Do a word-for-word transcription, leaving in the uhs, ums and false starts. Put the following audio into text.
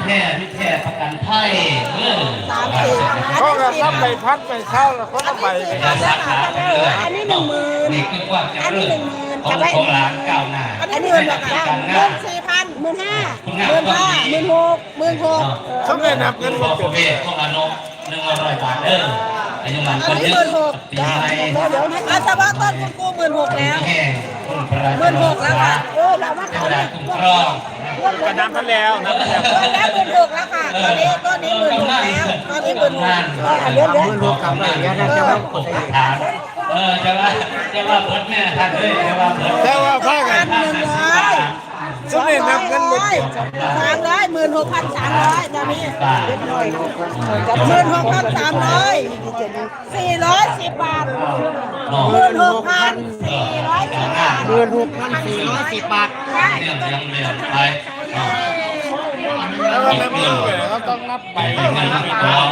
แท้ที่แท้ประกันภัยเออสามสี่ เขาก็รับใบพัดใบเช่าแล้วเขาก็ใบ อันนี้สี่พันแล้วค่ะ อันนี้หนึ่งหมื่น นี่คือความเจริญ อันนี้หนึ่งหมื่น ของของหลานก้าวหน้า อันนี้หมื่นกว่า หมื่นสี่พัน หมื่นห้า หมื่นห้า หมื่นหก หมื่นหก เขาไม่นับเงิน พ่อ บ่ พ่อ เป็น แม่ของอาน้องหนึ่งร้อยบาทเด้ออายุมัน อันนี้ ก็เยอะ หมื่นหก ปีใหม่ เดี๋ยวนะ อาสวะต้นคุณครูหมื่นหกแล้ว แม่คุณพระ หมื่นหกแล้วค่ะ เออ เรามา เทวดาคุ้มครอง ก็นับมาแล้วนะ แล้วหมื่นหกแล้วค่ะ ตอนนี้ ตอนนี้หมื่นหกแล้ว ตอนนี้หมื่นหก เออ เดี๋ยว เดี๋ยว หมื่นหกกลับมา เดี๋ยวนะ จะว่า เออ จะว่า จะว่าเบิดแม่ท่านเอ้ย จะว่าเบิด แต่ว่าพากัน หนึ่งร้อย ช่วงนี้นับเงินหมด สามร้อย หมื่นหกพันสามร้อย ตอนนี้ หมื่นหกพันสามร้อย สี่ร้อยสิบบาท หมื่นหกพันสี่ร้อยสิบบาท หมื่นหกพันสี่ร้อยสิบบาท ใช่ เรื่องเรื่องไป แล้วก็นับเงินไป เขาต้องนับใบ เงินของ